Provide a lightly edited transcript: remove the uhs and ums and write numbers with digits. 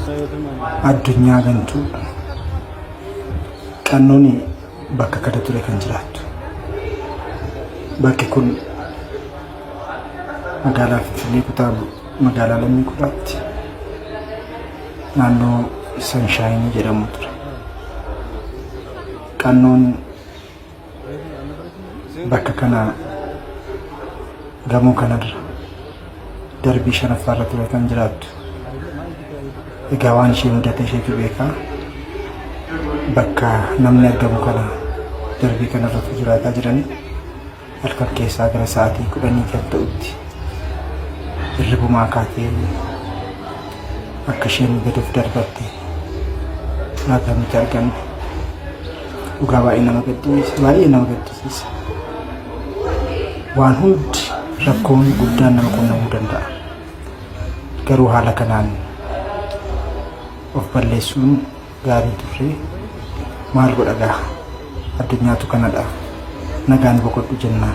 Addunyaa Gantuu Qannoon bakka kana ture kan jiraattu. Bakki kun magaalaa Finfinnee kutaa magaalaa Lammii Kudhaatti naannoo Sanshaayinii jedhamu ture. Qannoon Bakka kana gamoo kanarra darbii shanaffaarra ture kan jiraattu. Egaa waan ishee mudate isheetu beeka. Bakka namni argamu kana darbii kanarratu jiraataa jirani. Halkan keessaa gara sa'aatii 10 kan ta'utti hirribumaa kaatee akka isheen gad of darbatte ragaa nuti arganne. Dhugaa baay'ee nama gaddisiisa. Baay'ee nama gaddisiisa. Waan hundi rakkoon guddaan nama qunnamuu danda'a. Garuu haala kanaan of balleessuun gaarii turre maal godha gaa addunyaatu kanadha nagaan boqodhu jennaan.